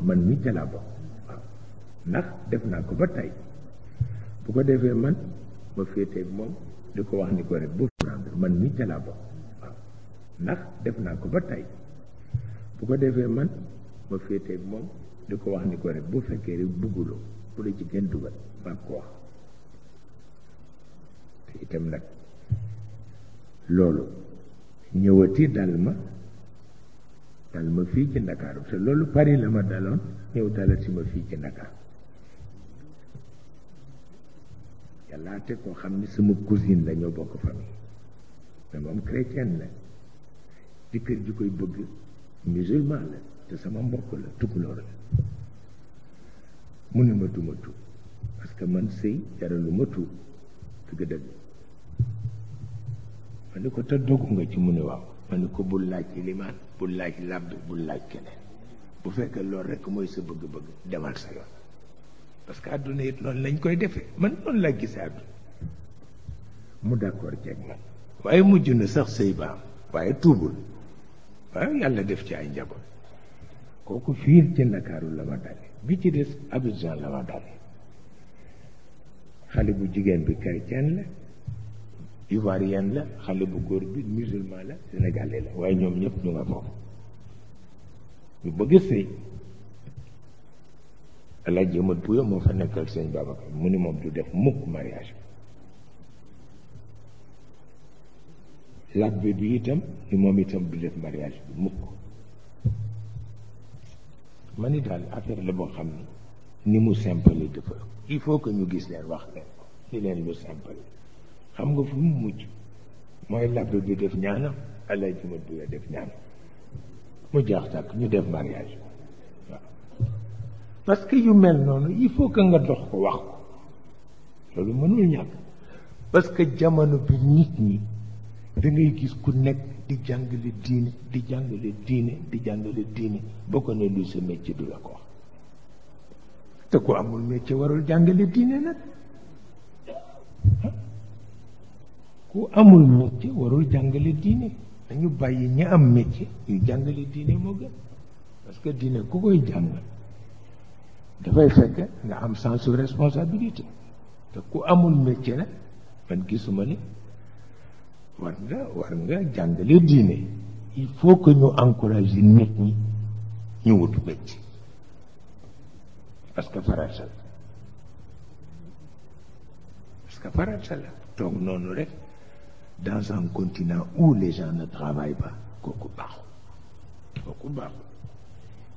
man mi ca laa bokk waaw ndax def naa ko ba tey bu ko defee man ma féeteeg moom di ko wax ni ko rek bu comprendre man mi ca laa bokk waaw ndax def naa ko ba tey bu ko defee man ma féeteeg moom di ko wax ni ko rek bu fekkee rek bugguloo bu la ci kenn dugal ba ko wax te itam nag loolu ñëwati dal ma fii ci Ndakaaru te loolu Paris la ma daloon ñëw dalati ma fii ci Ndakaaru yàlla te koo xam ni sama cousine la ñoo bokk famille mais moom chrétienne la jëkkër ji koy bëgg musulman la te sama mbokk la tukulóor la mu ne ma duma tuub parce que man sëy jaralu ma tuub dëgg-dëgg ma ni ko te dogu nga ci mu ne waaw ma ni ko bul laaj ilimaan bul laaj làbbe bul laaj keneen bu fekkee loolu rekk mooy sa bëgg-bëgg demal sa yoon parce que àdduna it noonu lañ koy defee man noonu laa gisee àdduna mu d'accord ceeg man waaye mujj na sax sëy ba am waaye tuubul waaye yàlla def ci ay njaboot kooku fii ci Ndakaaru la ma dale bi ci des Abidjan la ma dale xale bu jigéen bi chrétien la ivoirienne la xale bu góor bi musulman la sénégalais la waaye ñoom ñëpp ñu nga foofu ñu bëgg sëy Alaaji Amat Buya moo fa nekkal sëñ Babacar mu ni moom du def mukk mariage bi labbe bi itam ni moom itam du def mariage bi mukk ma ni daal affaire la boo xam ni mu simple dafa il faut que ñu gis leen wax leen ni leen lu simple xam nga fu mu mujj mooy labbe bi def ñaanam Alaaji Amat Buya def ñaanam mu jaax tàkk ñu def mariage waaw parce que yu mel noonu il faut que nga dox ko wax ko loolu mënul ñàkk parce que jamono bi nit ñi da ngay gis ku nekk di jàngale diine di jàngale diine di jàngale diine boo ko ne luy sa métier du la ko wax te ku amul métier warul jàngale diine nag ku amul métier warul jàngale diine dañu bàyyi ñi am métier ñu jàngale diine moo gën parce que diine ku koy jàng dafay fekk nga am sens de responsabilité te ku amul métier nag man gisuma ni war nga jàngale diine il faut que ñu encourager nit ñi ñu wut métier parce que farata la toog noonu rek dans un continent où les gens ne travaillent pas kooku baaxul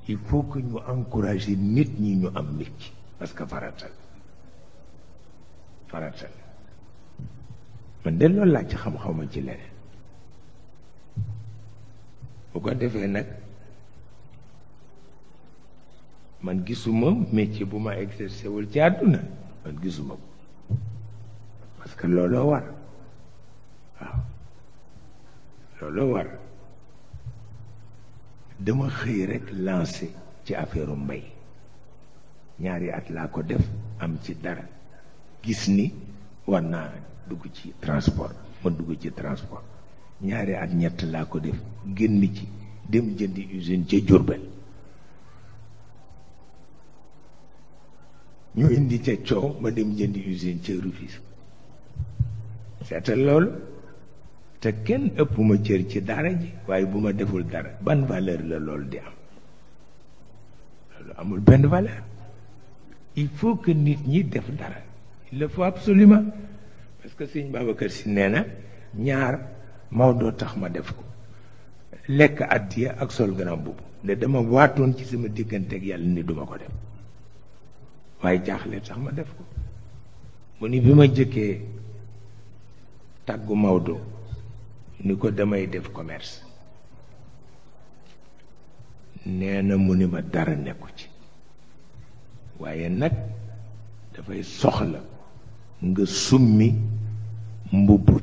il faut que ñu encourager nit ñi ñu am métier parce que farata la man de loolu laa ci xam-xama ci leneen bu ko defee nag man gisuma métier bu ma exercer wul ci àdduna man gisuma ko parce que looloo war waaw looloo war dama xëy rek lancé ci affaire mbay ñaari at laa ko def am ci dara gis ni war naa dugg ci transport ma dugg ci transport ñaari at ñett laa ko def génn ci dem jëndi usine ca Diourbel ñu indi ca coow ma dem jëndi usine ca Rufisque seetal loolu te kenn ëpp ma cër ci dara ji waaye bu ma deful dara ban valeur la loolu di am loolu amul benn valeur il faut que nit ñi def dara il le faut absolument parce que sëñ Babacar Si nee na ñaar Maodo tax ma def ko lekk addiya ak sol grand mbubb ne dama waatoon ci sama diggante ak yàlla ni duma ko def waaye jaaxle tax ma def ko mu ni bi ma jëkkee tàggu Maodo ni ko damay def commerce nee na mu ni ma dara nekku ci waaye nag dafay soxla nga summi mbubbu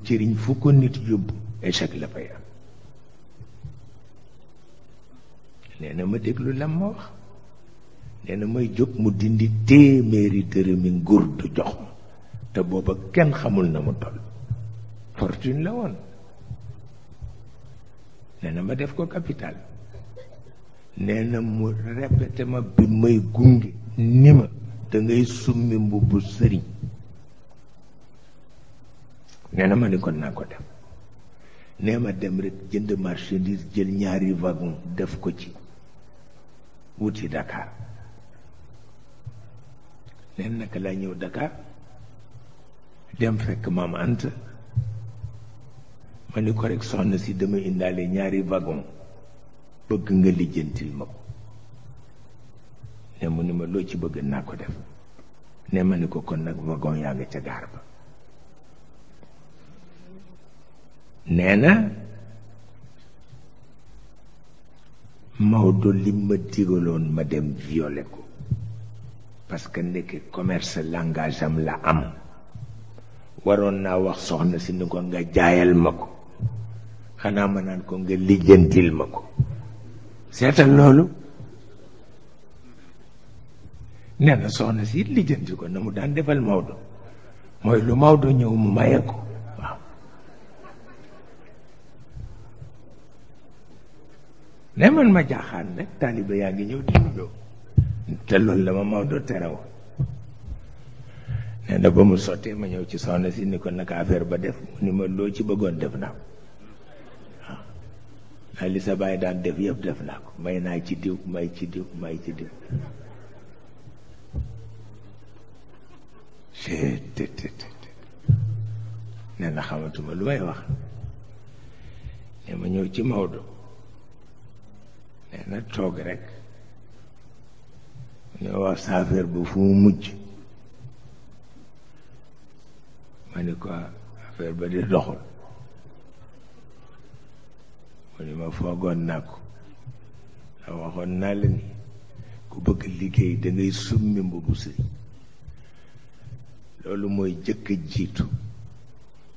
cëriñ fu ko nit yóbbu échec la fay am nee na ma déglu lam ma wax nee na may jóg mu dindi téeméeri dërëmi nguur du jox ma te booba kenn xamul na mu toll fortune la woon nee na ma def ko capital nee na mu répété ma bi may gunge ni ma da ngay summi mbubbu sëriñ. nee na ma ni kon naa ko def. nee ma dem rek jënd marchandise jël 2 wagon def ko ci wuti Dakar. neen naka laa ñëw Dakar dem fekk maam Anta ma ni ko rek soxna si dama indaale 2 wagon bëgg nga lijjantil ma ko. ne mu ni ma loo ci bëgg naa ko def. ne ma ni ko kon nag wagon yaa nga ca gaar ba. nee na Maodo li ma digaloon ma dem violé ko parce que ndeke commerce langage am la am waroon naa wax soxna si ni ko nga jaayal ma ko xanaa ma naan ko nga lijjantil ma ko. seetal loolu. nee na soxna si it lijjanti ko na mu daan defal Maodo mooy lu Maodo ñëw mu maye ko. waaw ne man ma jaaxaan rek taaliba yaa ngi ñëw di nuyoo te loolu la ma Maodo tere woon. nee na ba mu sottee ma ñëw ci soxna si ni ko naka affaire ba def mu ni ma loo ci bëggoon def naa ko. waaw li sa bàyyi daan def yëpp def naa ko may naa ci diw may ci diw may ci diw. nee na xamatuma lu may wax. ne ma ñëw ci Maodo. nee na toog rek ñoo wax sa affaire bu fu mu mujj. ma ni ko affaire ba di doxul. mu ni ma foogoon naa ko. a waxoon naa la ni ku bëgg liggéey da ngay summi mbubu sëriñ. loolu mooy jëkk jiitu.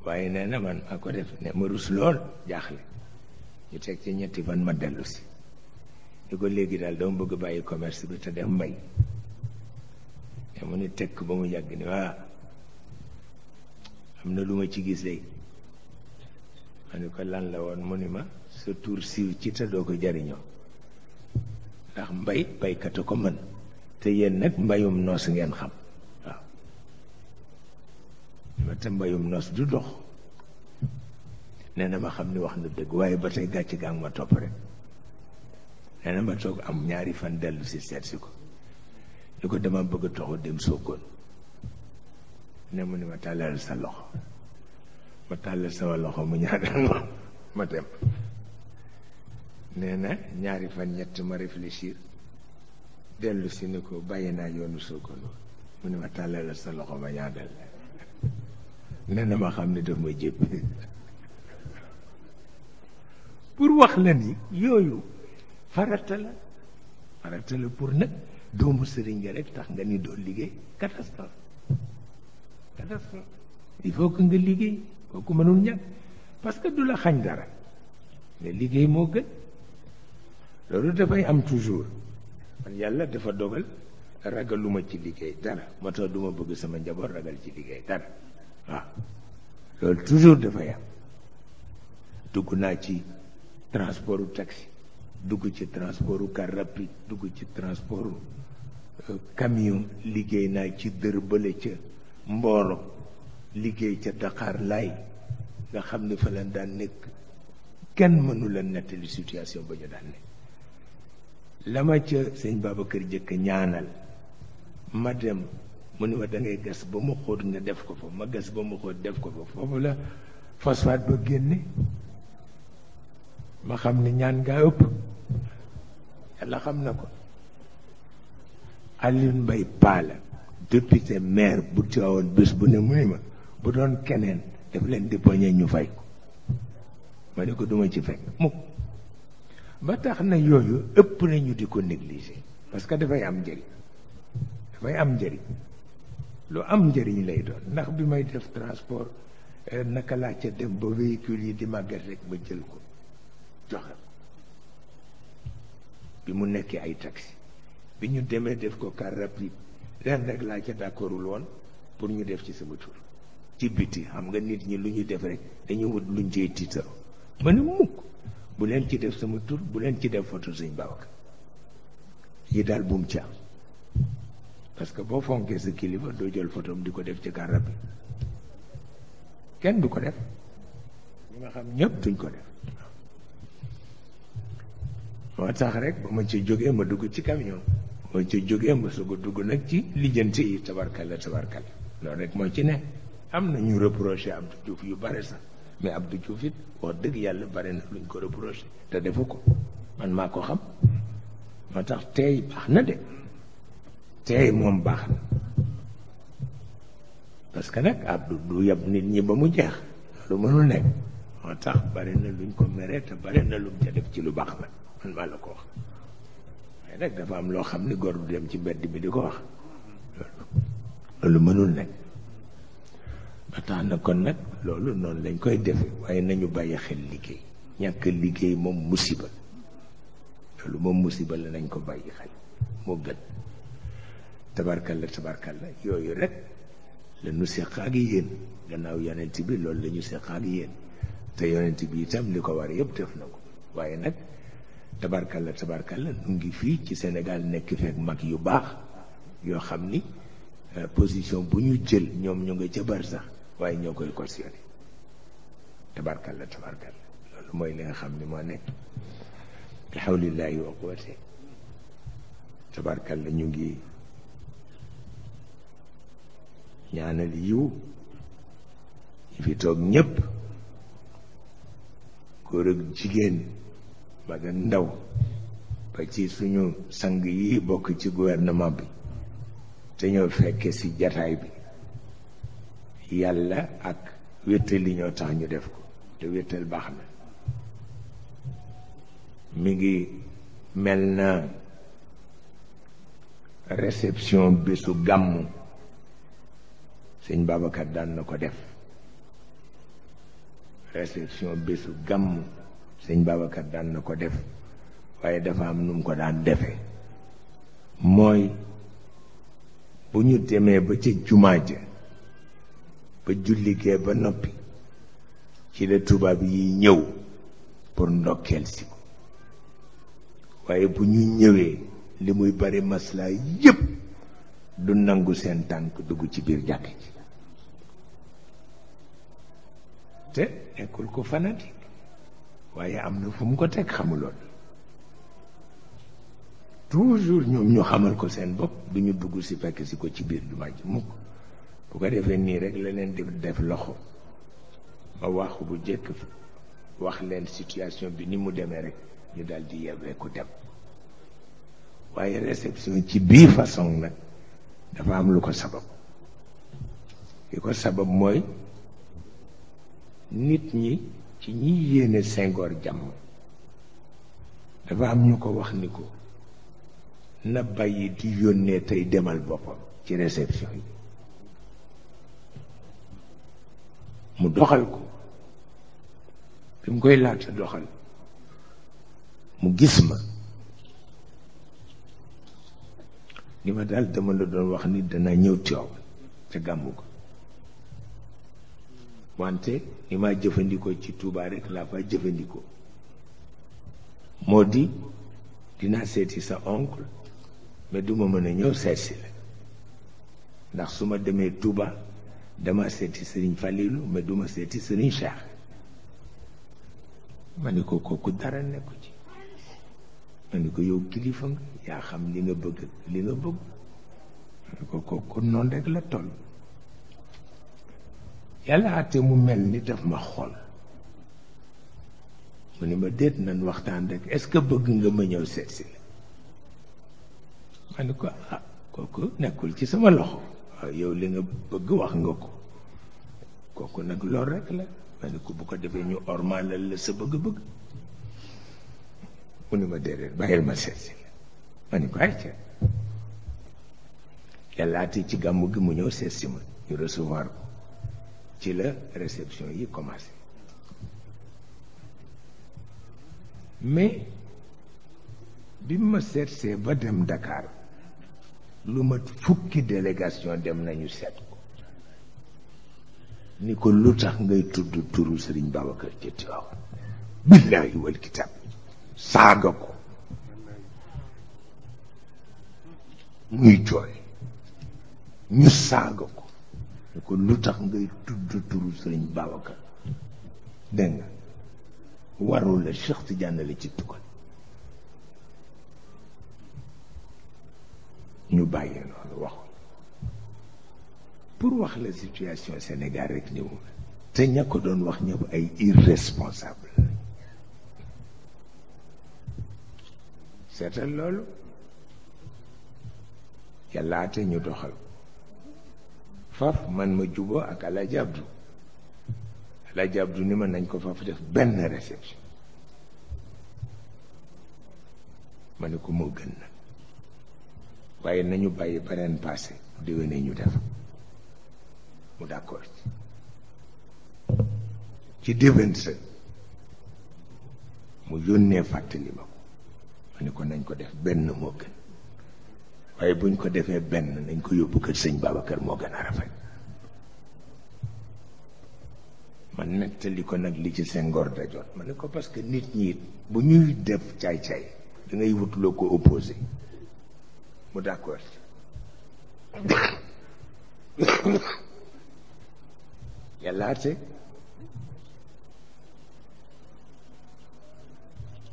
waaye nee na man maa ko def ne ma rus lool jaaxle. ñu teg ci 3 fan ma dellu si. ni ko léegi daal dama bëgg bàyyi commerce bi te dem mbay. te mu ni tekk ba mu yàgg ni waa am na lu ma ci gis léegi. ma ni ko lan la woon mu ni ma sa tur siiw ci te doo ko jariñoo ndax mbay baykat a ko mën te yéen nag mbayum noos ngeen xam. waaw ma te mbayum noos du dox. nee na ma xam ni wax na dëgg waaye ba tey gàcc gaa ngi ma topp rek. nee na ma toog am 2 fan dellu si seet si ko ni ko dama bëgg a toxu dem Sokone. ne mu ni ma tàllal sa loxo. ma tàllal sama loxo mu ñaanal ma dem. nee na 2 fan 3 ma réfléchir dellu si ni ko bàyyi naa yoonu Sokone. mu ni ma tàllal sa loxo ma ñaanal. nee na ma xam ne daf ma jépp. pour wax la ni yooyu farata la pour nag doomu sëriñ nga rek tax nga ni doo liggéey catastrophe. il faut que nga liggéey kooku mënul ñàkk parce que du la xañ dara mais liggéey moo gën. loolu dafay am toujours. man yàlla dafa dogal ragaluma ci liggéey dara moo tax duma bëgg sama njaboot ragal ci liggéey dara. waaw loolu toujours dafay am. dugg naa ci transportu taxi, dugg ci transportu car rapide, dugg ci transportu camion, liggéey naa ci dër bële ca Mboro, liggéey ca Dakar lay nga xam ne fa leen daan nekk kenn mënu la nettali situation ba ñu daan nekk. la ma ca sëñ Babacar jëkk ñaanal ma dem mu ne ma da ngay gas ba mu xóot nga def ko fa, ma gas ba mu xóot def ko fa, foofu la phosphate ba génne. ma xam ni ñaan ngaa ëpp, yàlla xam na ko. Alioune Mbaye Pala député maire bu Tivaouane bés bu ne mu ni ma bu doon keneen daf leen di poñe ñu fay ko, ma ne ko duma ci fekk mukk. ba tax na yooyu ëpp nañu di ko négliger parce que dafay am njëriñ, dafay am njëriñ, lu am njëriñ lay doon. ndax bi may def transport naka laa ca dem ba véhicule yi di màgget rek ma jël ko joxe ko. bi mu nekkee ay taxi, bi ñu demee def ko car rapide, ren rek laa ca d'accordul woon pour ñu def ci sama tur ci biti. xam nga nit ñi lu ñu def rek dañu wut luñ cey tiitaroo. ma ne mukk bu leen ci def sama tur, bu leen ci def photo Sëñ Babacar, yi daal bum ci am parce que boo fonkee sa kilifa doo jël photom di ko def ci garab bi kenn du ko def ñi nga xam ñëpp duñ ko def moo tax rek ba ma ci jógee ma dugg ci camion ma ci jógee ma soog a dugg nag ci lijjanti yi tabarkalla loolu rek moo ci ne am na ñu reproché Abdou Diouf yu bare sax mais Abdou Diouf it wax dëgg yàlla bare na luñ ko reproché te defu ko man maa ko xam moo tax teey baax na de teey moom baax na parce que nag Abdou du yab nit ñi ba mu jeex lu mënul nekk moo tax bare na luñ ko mere te bare na lu ca def ci lu baax nag man maa la ko wax waaye nag dafa am loo xam ni góor du dem ci mbedd bi di ko wax loolu mënul nekk ba tax na kon nag loolu noonu lañ koy defe waaye nañu bàyyi xel liggéey ñàkk liggéey moom musiba loolu moom musiba la nañ ko bàyyi xel moo gën tabarkalla yooyu rek la ñu seq ak yéen gannaaw yonent bi loolu la ñu seq ak yéen te yonent bi itam li ko war yëpp def na ko waaye nag tabarkalla nu ngi fii ci Sénégal nekk fekk mag yu baax yoo xam ni position bu ñu jël ñoom ñu nga ca bar sax waaye ñoo koy cautionné tabarkalla loolu mooy li nga xam ni moo nekk bi xawlillaahi wa quwwati tabarkalla ñu ngi ñaanal yiw ñi fi toog ñépp góor ak jigéen mag ak ndaw ba ci suñu sang yi bokk ci gouvernement bi te ñoo fekke ci jataay bi yàlla ak wéttal li ñoo tax ñu def ko te wéttal baax na mi ngi mel na réception bésu gàmmu sëñ Babacar daan na ko def réception bésu gàmmu sëñ Babacar daan na ko def waaye dafa am nu mu ko daan defee mooy bu ñu demee ba ca jumaa ja ba julligee ba noppi ci la tubaab yi ñëw pour ndokkeel si ko waaye bu ñu ñëwee li muy bari maslaa yépp du nangu seen tànk dugg ci biir jàkk ji te nekkul ko fanatique waaye am na fu mu ko teg xamuloon toujours ñoom ñu xamal ko seen bopp du ñu dugg si fekk si ko ci biir jumaa ji mukk bu ko defee nii rek la leen di def loxo ma waxu bu jëkk wax leen situation bi ni mu demee rek ñu daal di yewee ko dem waaye réception ci bii façon nag dafa am lu ko sabab li ko sabab mooy nit ñi ci ñi yéene Senghor jàmm dafa am ñu ko wax ni ko na bàyyi di yónnee tey demal boppam ci réception yi mu doxal ko bi mu koy laata doxal mu gis ma ni ma daal dama la doon wax ni dana ñëw Tiwaawan ca gàmmu ko wante ni ma jëfandikoo ci Touba rek laa fa jëfandikoo moo di dinaa seeti sa oncle mais duma mën a ñëw seetsi la ndax su ma demee Touba dama seeti Serigne Falilou mais duma seeti Serigne Cheikh ma ni ko kooku dara nekku ci ma ni ko yow kilifa nga yaa xam li nga bëgg li nga bëgg ma ni ko kooku noonu rek la toll yàlla àtte mu mel ni daf ma xool mu ni ma déet nan waxtaan rek est-ce que bëgg nga ma ñëw seet si la ma ni ko ah kooku nekkul ci sama loxo waaw yow li nga bëgg wax nga ko kooku nag loolu rek la ma ni ko bu ko defee ñu ormalal la sa bëgg-bëgg mu ni ma déedéet bàyyil ma seet si la ma ni ko ay ca yàlla àtte ci gàmmu gi mu ñëw seet si ma ñu recevoir ko ci la réception yi commencé mais bi ma seetsee ba dem Dakar lu mat fukki délégation dem nañu seet ko ni ko lu tax ngay tudd turu Serigne Babacar ca Tiwaawan billaahi wal kitaab saaga ko muy jooy ñu saaga ko ñu ko lu tax ngay tudd turu Sëriñ Babacar dégg nga warul la Cheikh Tidiane la ci tukkal ñu bàyyi noonu wax pour wax la situation Sénégal rek ni mu te ña ko doon wax ñëpp ay irresponsable seetal loolu yàllaate ñu doxal faf man ma juboo ak Alaaji Abdu Alaaji Abdu ni ma nañ ko faf def benn réception ma ne ko moo gën na waaye nañu bàyyi beneen passé déwénee ñu def mu d'accord ci déwén sa mu yónnee fàttali ma ko ma ne ko nañ ko def benn moo gën waaye buñ ko defee benn nañ ko yóbbu kër sëñ Babacar moo gën a rafet man nettali ko nag li ci Senghor dajoon ma ne ko parce que nit ñi bu ñuy def caay-caay da ngay wut loo ko opposé mu d'accord yàllaate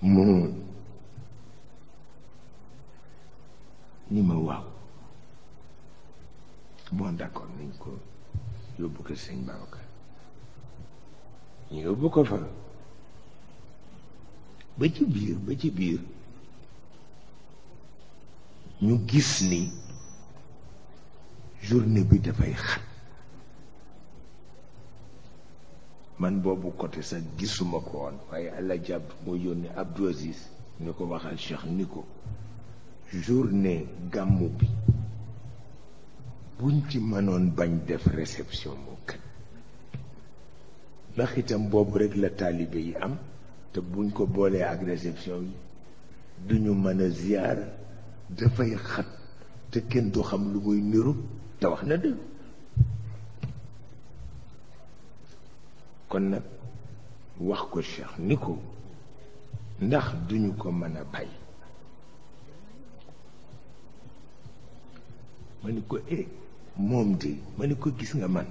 mu ni ma waaw bon d'accord nañ ko yóbbu ko sëñ Babacar ñu yóbbu ko fa ba ci biir ñu gis ni journée bi dafay xat man boobu côté sax gisuma ko woon waaye àlla jàpp moo yónni Abdou Aziz ni ko waxal Cheikh ni ko journée gàmmu bi buñ ci mënoon bañ def réception moo kat ndax itam boobu rek la taalibe yi am te buñ ko boolee ak réception yi duñu mën a ziyaar dafay xat te kenn du xam lu muy niru te wax na dëgg kon nag wax ko Cheikh ni ko ndax duñu ko mën a bàyyi ma ni ko moom de ma ni ko gis nga man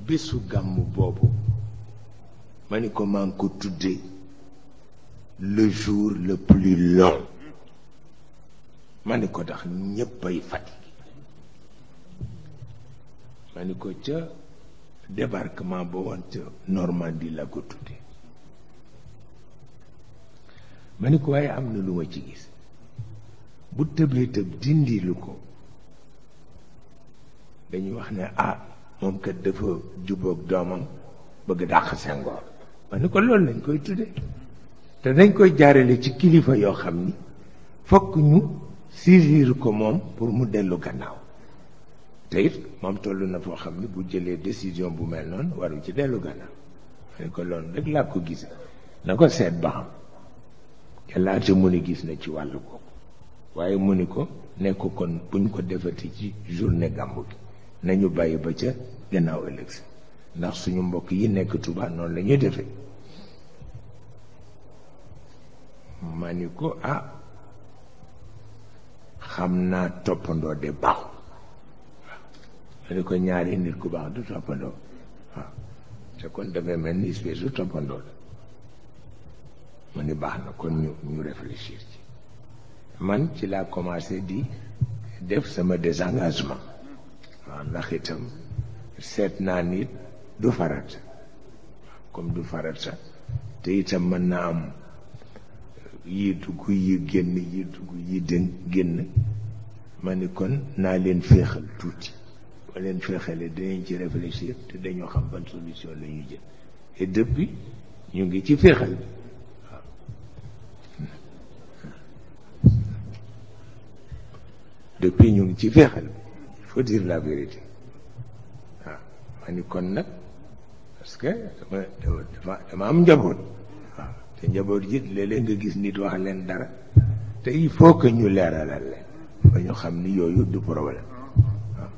bésu gàmmu boobu ma ni ko maa ngi ko tuddee le jour le plus long ma ni ko tax ñépp ay fatigué ma ni ko ca débarquement ba woon ca Normandie la ko tuddee ma ni ko waaye am na lu ma ci gis bu tëblee tëb dindilu ko dañuy wax ne moom kat dafa jubóog doomam bëgg dàq Senghor ma ni ko loolu lañ koy tudde te dañ koy jaarale ci kilifa yoo xam ni fokk ñu saisir ko moom pour mu dellu gannaaw te it moom toll na foo xam ni bu jëlee décision bu mel noonu waru ci dellu gannaaw ma ni ko loolu rek laa ko gise na ko seet ba xam yàllaate mu ni gis na ci wàllu kooku waaye mu ni ko ne ko kon buñ ko defati ci journée gàmmu gi nañu bàyyi ba ca gannaaw ëllëg si ndax suñu mbokk yi nekk Touba noonu la ñuy defee ma ni ko xam naa toppandoo de baaxul ma ni ko ñaari nit ku baax du toppandoo waaw te kon dafay mel ni espèce du toppandoo la ma ni baax na kon ñu réfléchir ci man ci laa commencé di def sama désengagement waaw ndax itam seet naa nit du farata comme du farata te itam mën naa am yi dugg yi génn yi dugg yi génn ma ni kon naa leen féexal tuuti ba leen féexalee dinañ ci réfléchir te dañoo xam ban solution la ñuy jël et depuis ñu ngi ci féexal bi waaw depuis ñu ngi ci féexal bi il faut dire la vérité waaw ma ni kon nag parce que dama am njaboot waaw te njaboot ji léeg-léeg nga gis nit wax leen dara te il faut que ñu leeralal leen ba ñu xam ni yooyu du problème waaw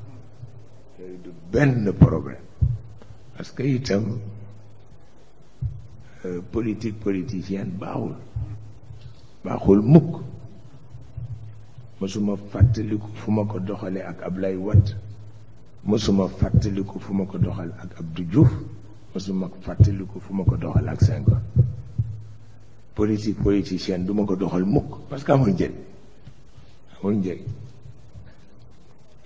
yooyu du benn problème parce que itam politique politicienne baaxul mukk mësuma fàttaliku fu ma ko doxale ak Ablaye Wade, mësuma fàttaliku fu ma ko doxal ak Abdou Diouf, mësuma fàttaliku fu ma ko doxal ak Senghor. Politicien du ma ko doxal mukk parce que amul njëriñ, amul njëriñ.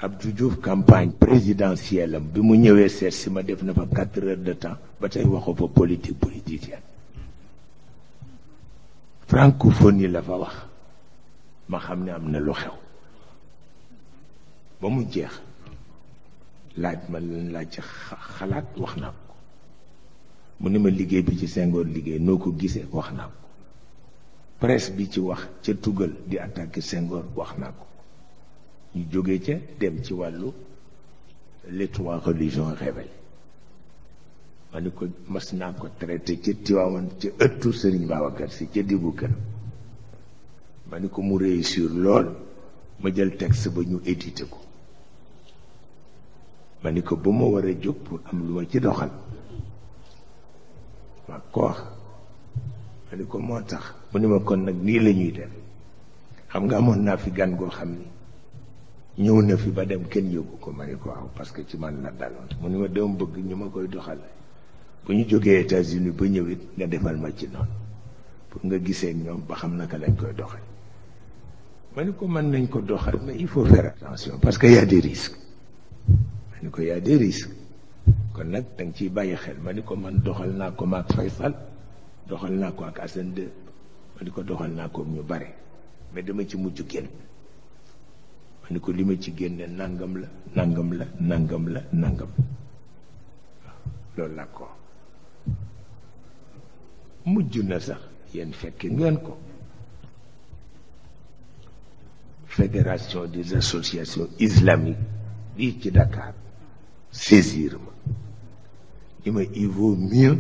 Abdou Diouf campagne présidentielle am bi mu ñëwee seet si ma def na fa 4 heures de temps ba tey waxu fa politique politicienne. Francophonie la fa wax, ma xam ne am na lu xew ba mu jeex. laaj ma lan laa ci xalaat wax naa ko, mu ne ma liggéey bi ci Senghor liggéey noo ko gisee wax naa ko, presse bi ci wax ca tugal di attaquer Senghor wax naa ko. ñu jógee ca dem ci wàllu les 3 religions révélées, ma ni ko mas naa ko traité ca Tiwaawan ca ëttu Sëriñ Babacar Si ca diggu kër, ma ni ko mu réussir lool, ma jël texte ba ñu édité ko, ma ni ko ba ma war a jóg pour am lu ma ci doxal ma ko wax, ma ni ko moo tax mu ni ma kon nag nii la ñuy def. xam nga amoon naa fi gan goo xam ni ñëw na fi ba dem kenn yóbbu ko, ma ni ko waaw parce que ci man la daloon. mu ni ma dama bëgg ñu ma koy doxal bu ñu jógee États-Unis ba ñëwit nga defal ma ci noonu pour nga gisee ñoom ba xam naka lañ koy doxal. ma ni ko mën nañ ko doxal mais il faut faire attention parce que y a des risques. ma ni ko y a des risques kon nag danga ciy bàyyi xel. ma ni ko man doxal naa ko maak Faysal, doxal naa ko ak Assane II, ma ni ko doxal naa ko ñu bare mais dama ci mujj génn. ma ni ko li ma ci génne nangam la nangam la nangam la nangam waaw loolu la ko mujj na sax yéen fekke ngeen ko. Fédération des associations islamiques bii ci Dakar saisir ma ni ma il vaut mieux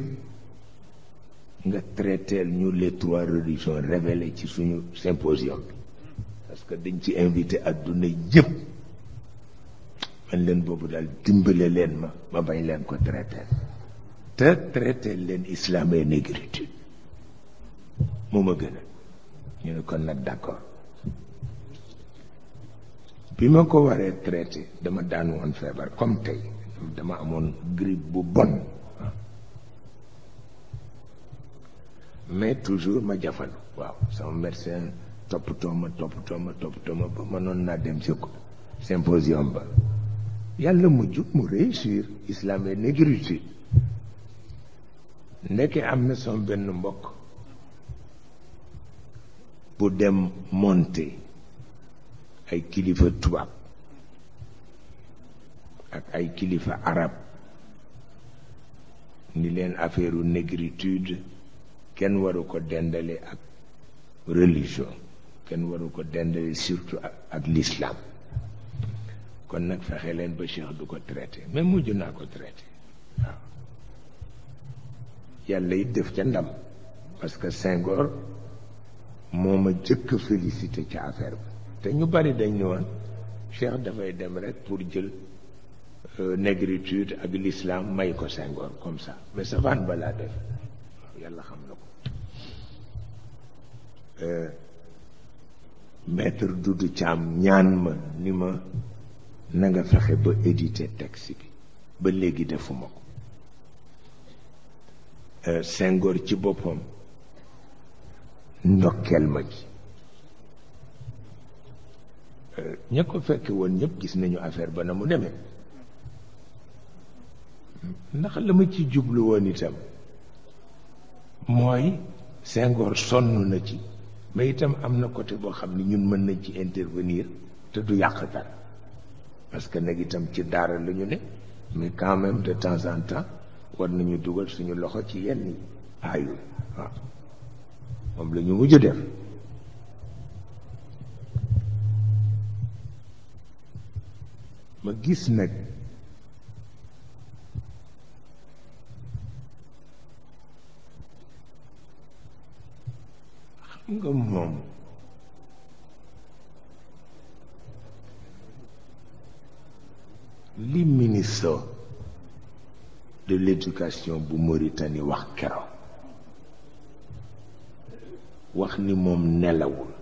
nga traiteel ñu les 3 religions révélées ci suñu symposium bi parce que dañ ci invité adduna yëpp. man leen boobu daal dimbale leen ma bañ leen ko traiteel te traiteel leen islam et négritude moo ma gën a. ñu ne kon nag d'accord. bi ma ko waree traité dama daan woon feebar comme tey, dama amoon grippe bu bon, mais toujours ma jafandu. waaw sama médecin toppatoo ma ba mënoon naa dem ci ko symposium ba. yàlla mujj mu réussir islam et négritude. ndeke am na sama benn mbokk bu dem monter ay kilifa tubaab ak ay kilifa arab ni leen affaire négritude kenn waru ko dendale ak religion, kenn waru ko dendale surtout ak l'islam. kon nag fexe leen ba Cheikh du ko traité, mais mujj naa ko traité. waaw yàlla it def ca ndam parce que Senghor moo ma jëkk félicité ca affaire bi. te ñu bari dañ ne woon Cheikh dafay dem rek pour jël négritude ak l'islam may ko Senghor comme ça, mais savane ba laa def. yàlla xam na ko. maître Doudou Thiam ñaan ma ni ma na nga fexe ba éditer texte bi, ba léegi defuma ko. Senghor ci boppam ndokkeel ma ci. ña ko fekke woon ñëpp gis nañu affaire ba na mu demee, ndax la ma ci jublu woon itam mooy Senghor sonn na ci, mais itam am na côté boo xam ne ñun mën nañ ci intervenir te du yàq dara, parce que nag itam ci daara la ñu ne, mais quand même de temps en temps war nañu dugal suñu loxo ci yenn yi aayul. waaw moom la ñu mujj def. ma gis nag xam nga moom li ministre de l'éducation bu Mauritanie wax keroog, wax ni moom nelawul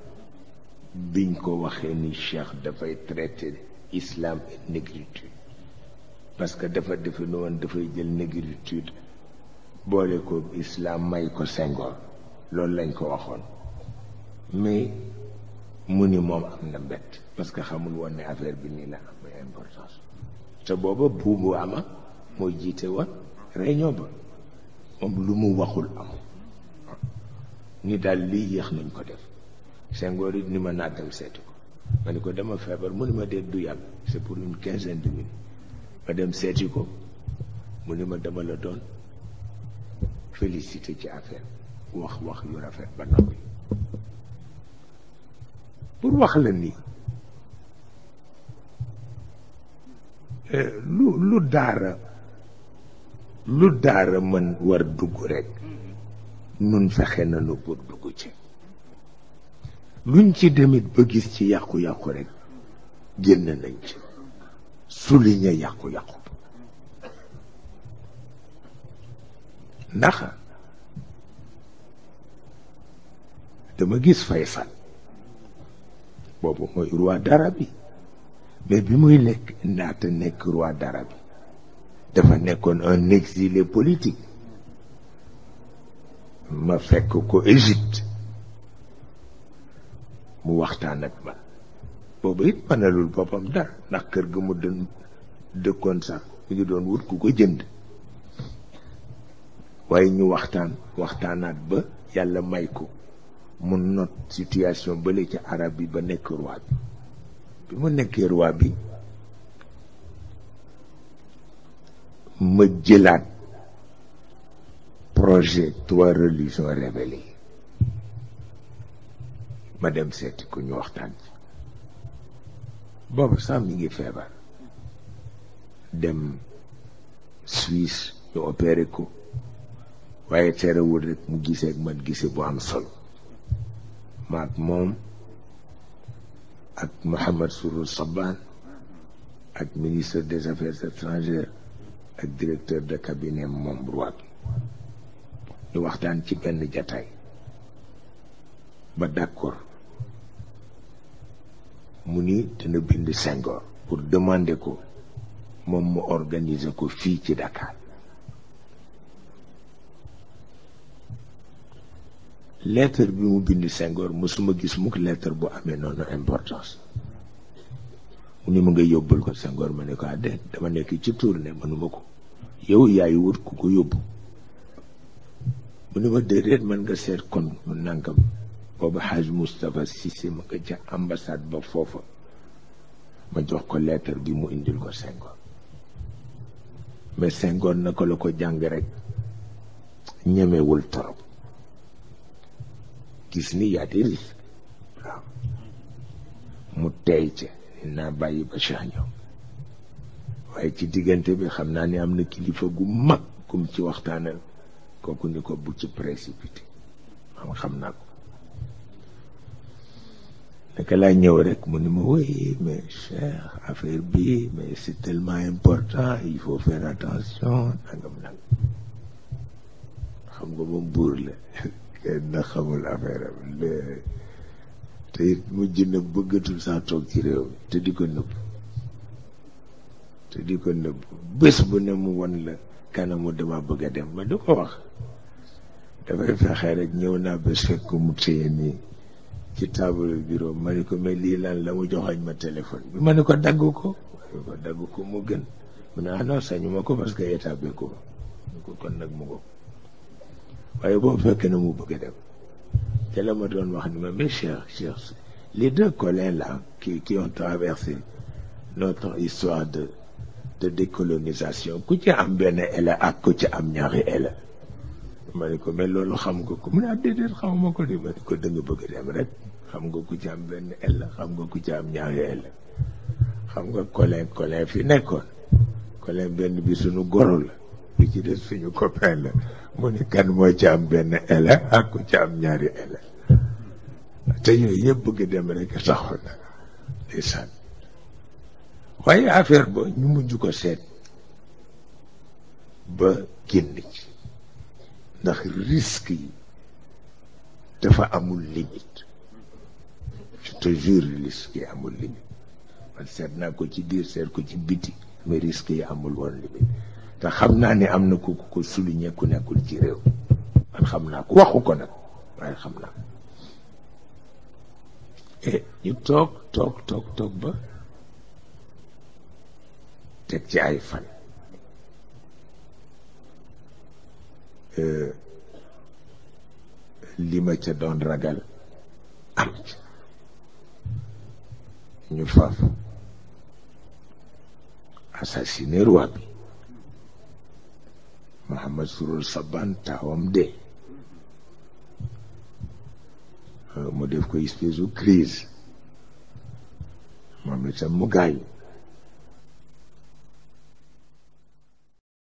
biñ ko waxee ni Cheikh dafay traiter islam et négritude parce que dafa defe nu woon dafay jël négritude boole ko islam may ko Senghor loolu lañ ko waxoon mais mu ni moom am na mbett parce que xamul woon ne affaire bi nii la am importance te booba buubu ama moo jiite woon réunion ba moom lu mu waxul amul ni daal lii yéex nañ ko def Senghor it ni ma naa dem seeti ko ma ni ko dama feebar mu ni ma dee du yàgg c'est pour une quinzaine de minutes ma dem seeti ko mu ni ma dama la doon félicité ci affaire wax yu rafet ba noppi pour wax la ni lu daara mën war dugg rek nun fexe nañu pour dugg ci luñ ci demit ba gis ci yàqu-yàqu rek génn nañ ci souligner yàqu-yàqu ndax dama gis Faysal boobu mooy roi d'Arabie mais bi muy lekk naata nekk roi d'Arabie dafa nekkoon un exilé politique ma fekk ko Égypte mu waxtaan ak man boobu it mënalul boppam dara ndax kër ga mu dëkkoon sax mi ngi doon wut ku ko jënd waaye ñu waxtaanaat ba yàlla may ko mu not situation bële ci arab bi ba nekk roi bi mu nekkee roi bi ma jëlaat projet 3 religions révélées ma dem seeti ko ñu waxtaan ci boobu sax mi ngi feebar dem Suisse ñu opéré ko waaye terewul rek mu gisee ak man gisee bu am solo maak moom ak Mohamed Sourou Saban ak ministre des affaires étrangères ak directeur de cabinet moom roi bi ñu waxtaan ci benn jataay ba d'accord mu ni dina bind Senghor pour demander ko moom mu organiser ko fii ci Dakar lettre bi mu bind Senghor mësuma gis mukk lettre bu amee noonu importance mu ni mu nga yóbbul ko Senghor ma ne ko de dama nekk ci tournée mënuma ko yow yaay wut ku ko yóbbu mu ni ma déedéet man nga seet kon mu nangam boobu Hadj Moustapha Cissé ma nga ca ambassade ba foofa ma jox ko lettre bi mu indil ko Senghor mais Senghor naka la ko jàng rek ñemewul torop gis ni yaa di risque waaw mu tey ca naa bàyyi ba Cheikh ñëw waaye ci diggante bi xam naa ni am na kilifa gu mag kum ci waxtaanal kooku ni ko bu ci précipité xam naa ko naka laa ñëw rek mu ni ma oui mais Cheikh affaire bi mais c'est tellement important il faut faire attention nangam xam nga moom buur la kenn xamul affaire am te it mujj na bëggatul sax toog ci réew mi te di ko nëbb bés bu ne mu won la kanamu dama bëgg a dem ma du ko wax dafay fexe rek ñëw naa bés fekk mu téye nii ci table bureau ma ne ko mais lii lan la mu joxoñ ma téléphone bi ma ne ko dagg ko mu gën mu ne non sañu ma ko parce que état bi ko kon nag mu ngo waaye boo fekkee na mu bëgg a dem te la ma doon wax ni ma mais Cheikh les deux Colin là qui ont traversé notre histoire de décolonisation ku ci am benn ela ak ku ci am ñaari ela ma ne ko mais loolu xam nga ko mu ne déedéet xamuma ko di ma ne ko da nga bëgg a dem rek xam nga ku ci am benn ela xam nga ku ci am ñaari ela xam nga Colin fi nekkoon Colin benn bi suñu goro la bi ci des suñu copain la mu ne kan moo ci am benn ela ak ku ci am ñaari ela te yooyu yëpp bëgg dem rek taxoon na ndeysaan waaye affaire ba ñu mujj ko seet ba génn ci ndax risque yi dafa amul limite je te jure risque yi amul limite man seet naa ko ci biir seet ko ci biti mais risque yi amul woon limite te xam naa ni am na ku ko souligné ku nekkul ci réew man xam naa ko waxu ko nag waaye xam naa et ñu toog ba teg ci ay fan li ma ca doon ragal am ci ñu faaf assassiné roi bi Mohamed Surur Saban taawam de mu def ko espèce de crise moom itam mu gaañu